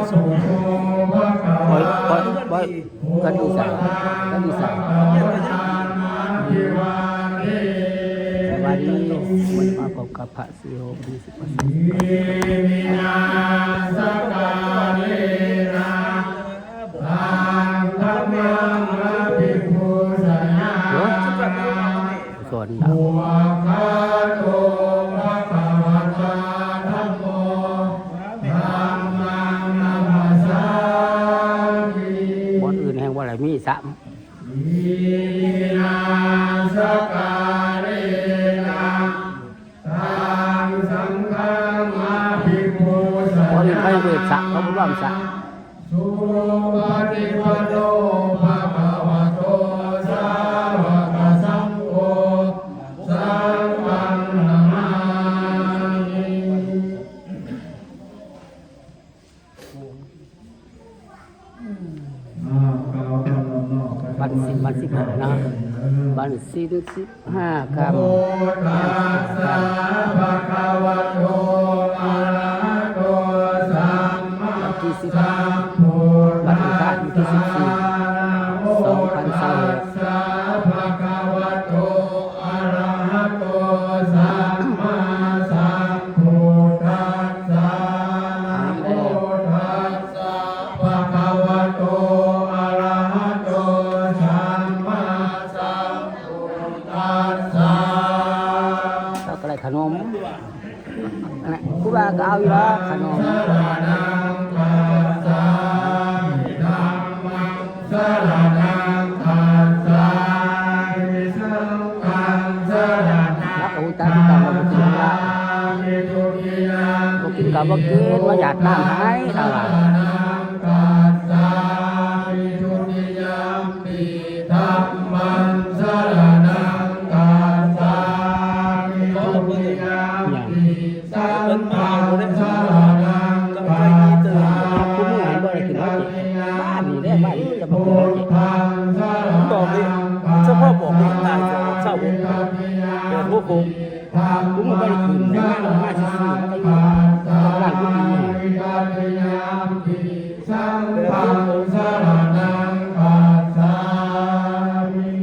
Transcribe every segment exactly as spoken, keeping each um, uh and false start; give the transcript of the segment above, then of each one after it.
โอ้ยโอ้ยโอ้ย กันดีสา กันดีสา สวัสดี วันนี้มาพบกับพระสิริโฮมที่สิบเปอร์เซ็นต์ สอนเรา บ่อนอื่นแห่งบ่ได้มีซ้ำ บ่อนอื่นเขายังบ่เฮ็ดสระ เขาบ่รวมสระ Supaṭipanno bhagavato sāvakasaṅgho, saṅghaṃ namāmi. อ้าว กล่าวคำนอบน้อม วันศีล วันสิบห้าเนาะ วันศีลสิบห้าค่ำ Namo tassa bhagavato arahato วันที่สิบ วันอังคาร วันที่สิบสี่ สองพันสอง sammāsambuddhassa. Namo tassa bhagavato arahato sammāsambuddhassa. เราก็ได้ขนม นั่นแหละ ครูบาก็เอาอยู่แล้ว ขนม Saraṇaṃ gacchāmi. Dhammaṃ saraṇaṃ gacchāmi. Saṅghaṃ saraṇaṃ แล้วก็ฮู้จักคือกันว่าบ่กินละ gacchāmi. Dutiyampi บ่กินก็บ่กิน บ่อยากน้ำให้ ถ้าว่า saraṇaṃ gacchāmi. Dutiyampi dhammaṃ saraṇaṃ gacchāmi. Dutiyampi saṅghaṃ saraṇaṃ gacchāmi. คู่มื้อหั้นบ่ได้ขึ้นฮอดเจ็ด บ้านนี่เด้ บ้านนี่จะมาขึ้นฮอดเจ็ด Buddhaṃ บอกเลย saraṇaṃ เฉพาะบอกเลย ตายเถอะ เศร้า gacchāmi. แปดหกหก Dutiyampi คู่มื้อบ่ได้ขึ้น ได้มา มาซื่อๆ มันก็อยู่ gacchāmi. บ้านกูดี Dutiyampi saṅghaṃ saraṇaṃ gacchāmi.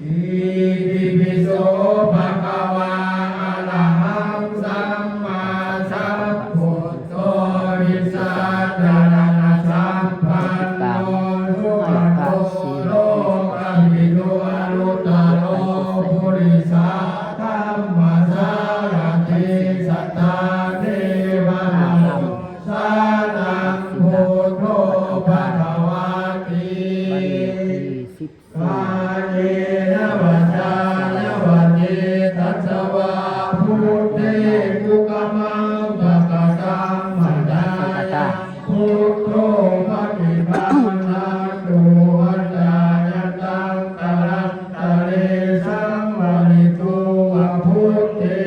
Itipi so bhagavā arahaṃ sammāsambuddho vijjācaraṇasampanno sugato lokavidū anuttaro purisadammasārathi satthā devamanussānaṃ buddho bhagavāti. วันที่สิบ Kāyena vācāya va cetasā vā buddhe kukammaṃ pakataṃ mayā yaṃ buddho paṭiggaṇhatu accayantaṃ kālantare saṃvarituṃ va buddhe.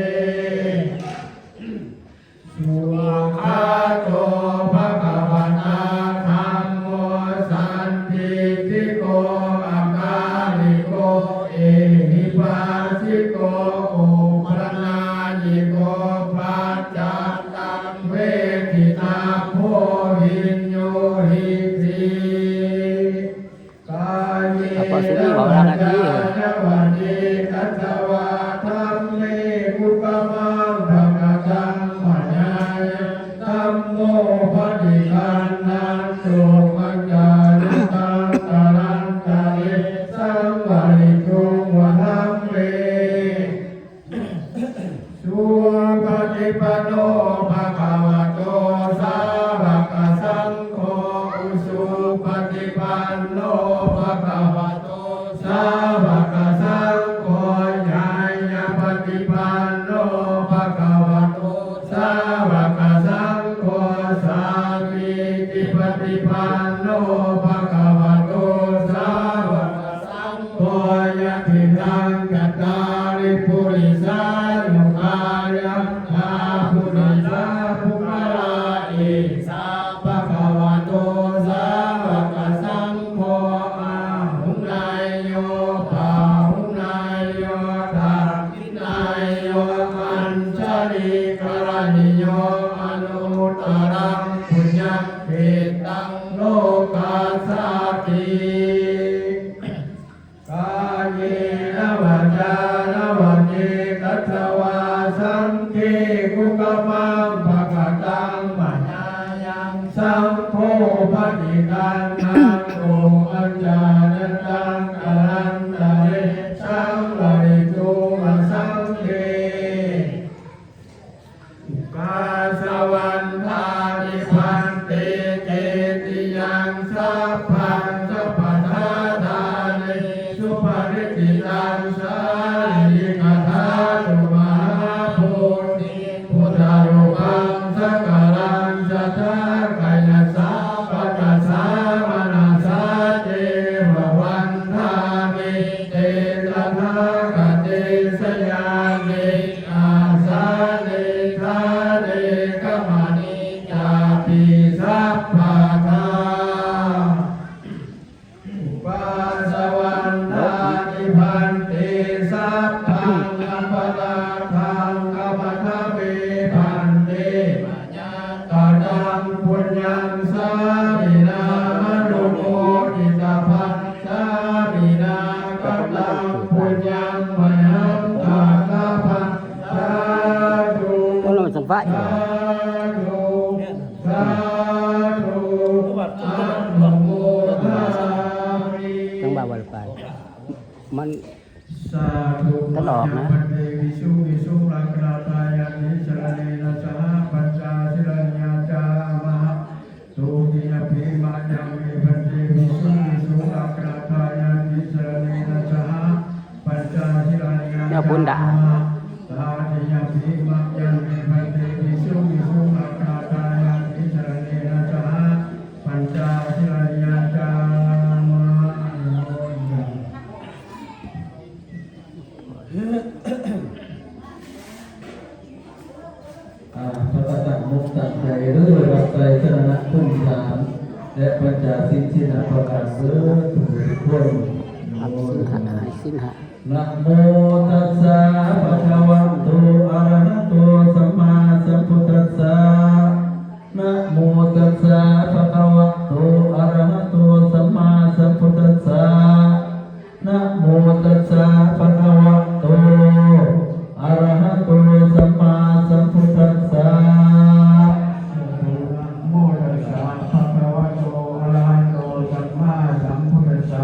Svākkhāto bhagavatā dhammo sandiṭṭhiko akāliko ehipassiko opanayiko paccattaṃ veditabbo viññūhīti. เอาพอสุนีบอกแล้วนะที่ Kāyena vācāya va cetasā vā dhamme kukammaṃ pakataṃ mayā yaṃ dhammo paṭiggaṇhatu accayantaṃ kālantare saṃvarituṃ va dhamme. Supaṭipanno bhagavato sāvakasaṅgho, ujupaṭipanno bhagavato sāvakasaṅgho, ñāyapaṭipanno bhagavato sāvakasaṅgho, sāmīcipaṭipanno bhagavato sāvakasaṅgho, yadidaṃ cattāri purisayugāni aṭṭha purisapuggalā, esa bhagavato sāvakasaṅgho, āhuneyyo pāhuneyyo dakkhiṇeyyo añjalikaraṇīyo anu saṅghe kukammaṃ pakataṃ mayā yaṃ saṅgho paṭiggaṇhatu accayantaṃ kālantare saṃvarituṃ va saṅghe. Ukāsa vandāmi bhante cetiyaṃ sabbaṃ sabbaṭṭhānāni supatiṭṭhitaṃ sārīrikadhātu mahābodhiṃ buddharūpaṃ sakalaṃ sadā kāyasā vacasā manasā ceva vandāmi te tathāgate sayane āsane ṭhāne gamane cāpi sabbadā. Ukāsa vandāmi bhante sabbaṃ aparādhaṃ khamatha me bhante. Kataṃ puññaṃ sāminā anumoditabbaṃ sāminā kataṃ puññaṃ mayhaṃ dātabbaṃ. Sādhu. Ủa, nó chẳng phải rồi. Sādhu. Sādhu. Anumodāmi. Chẳng bảo là phải. Mình Sādhu. Tấn ổn hả? Bhante visuṃ visuṃ rakkhaṇatthāya tisaraṇena saha pañca sīlāni yācāma. Dutiyampi mayaṃ me bhante visuṃ visuṃ rakkhaṇatthāya tisaraṇena saha pañca sīlāni yācāma. Tatiyampi mayaṃ me bhante visuṃ visuṃ rakkhaṇatthāya tisaraṇena saha pañca sīlāni yācāma. อ่า พากันตั้งอกตั้งใจเด้อ รับไตรสรณคมสาม และปัญจศีลสิบห้าประการเด้อ ทุกคน รับศีลห้า ให้ศีลห้า Namo tassa bhagavato arahato sammāsambuddhassa. Namo tassa bhagavato arahato sammāsambuddhassa. Namo tassa bhagavato arahato sammāsambuddhassa. Namo tassa bhagavato arahato sammāsambuddhassa.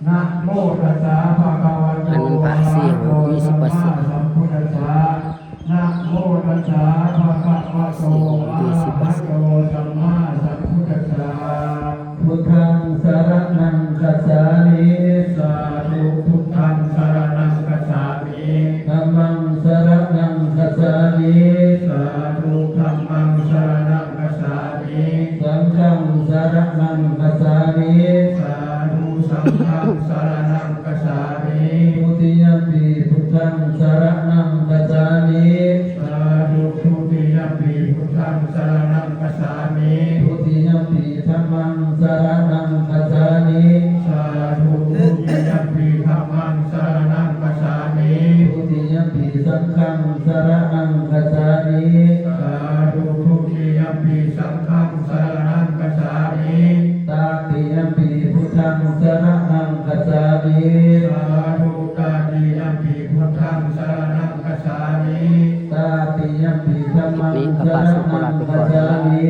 Namo tassa bhagavato arahato sammāsambuddhassa. Namo tassa bhagavato arahato sammāsambuddhassa. Buddhaṃ saraṇaṃ gacchāmi. Sādhu. Buddhaṃ saraṇaṃ gacchāmi. Dhammaṃ saraṇaṃ gacchāmi. Sādhu. Dhammaṃ saraṇaṃ gacchāmi. Saṅghaṃ saraṇaṃ gacchāmi. Sādhu. Saṅghaṃ saraṇaṃ gacchāmi. Dutiyampi buddhaṃ saraṇaṃ gacchāmi. Sādhu. Dutiyampi buddhaṃ saraṇaṃ gacchāmi. Dutiyampi dhammaṃ saraṇaṃ gacchāmi. Sādhu. Dutiyampi dhammaṃ saraṇaṃ gacchāmi. Dutiyampi saṅghaṃ saraṇaṃ gacchāmi. Sādhu. Dutiyampi saṅghaṃ saraṇaṃ gacchāmi. Tatiyampi buddhaṃ saraṇaṃ gacchāmi. Sādhu. Tatiyampi buddhaṃ saraṇaṃ gacchāmi. Tatiyampi dhammaṃ saraṇaṃ gacchāmi.